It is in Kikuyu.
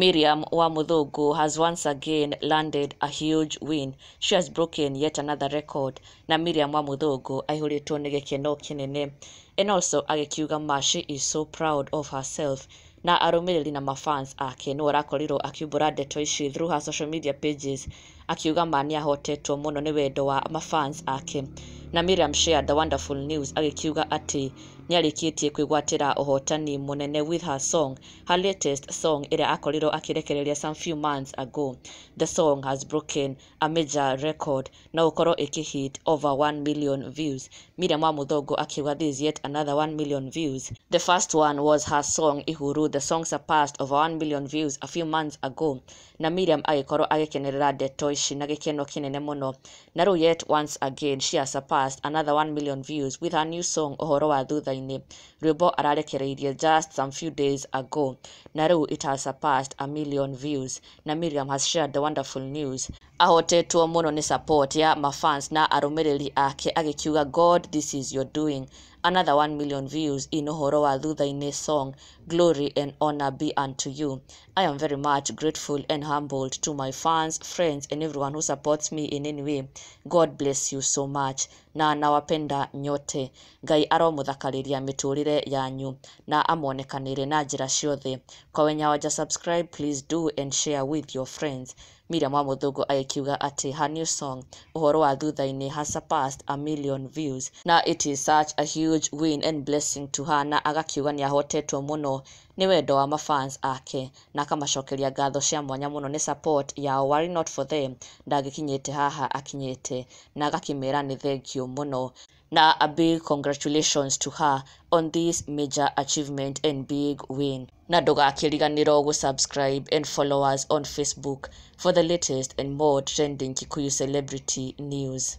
Miriam Wamuthungu has once again landed a huge win. She has broken yet another record. Na Miriam Wamuthungu aihũrĩtwo nĩ gĩkeno kĩnene. And also agĩkiuga ma she is so proud of herself na arũmĩrĩri na mafans ake nĩwe ũrakorirwo akiumbũra ndeto ici through her social media pages, akiuga ma nĩ ahotetwo mũno nĩ wendo wa mafans ake. Na Miriam shared the wonderful news agĩkiuga atĩ nĩ arĩkĩtie kwĩgwatĩra ũhotani mũnene with her song, her latest song ĩrĩa akorirwo akĩrekereria some few months ago. The song has broken a major record na gũkorwo ĩkĩhit over 1 million views. Miriam Wamuthungu akiuga this is yet another 1 million views. The first one was her song Ihuru. The song surpassed over 1 million views a few months ago. Na Miriam agĩkorwo agĩkenerera ndeto ici na gĩkeno kĩnene mũno. Na rĩu yet once again she has surpassed another 1 million views with her new song Ũhoro wa Thutha-inĩ, rwĩmbo ararekereirie just some few days ago. Na rĩu it has surpassed a million views. Na Miriam has shared the wonderful news ahotetwo mũno nĩ support ya mafans na arũmĩrĩri ake, agĩkiuga, "God, this is your doing. Another 1 million views in Ũhoro wa Thutha-inĩ song. Glory and honor be unto you. I am very much grateful and humbled to my fans, friends and everyone who supports me in any way. God bless you so much na nawapenda nyote. Ngai aromũthakarĩria mĩtũrĩre yanyu na amonekanĩre na njĩra ciothe. Kwa wenye hawaja subscribe, please do and share with your friends." Miriam Wamuthungu agĩkiuga atĩ her new song Ũhoro wa Thutha-inĩ has surpassed a million views na it is such a huge win and blessing to her, na agakiuga nĩ ahotetwo mũno nĩ wendo wa mafans ake na akamacokeria ngatho cia mwanya mũno nĩ support yao. Were it not for them, ndangĩkinyĩte haha akinyĩte, na agakĩmera nĩ thank you mũno na a big congratulations to her on this major achievement and big win. Na ndũgakĩriganĩrwo gũ-subscribe and follow us on Facebook for the latest and more trending Kikuyu celebrity news.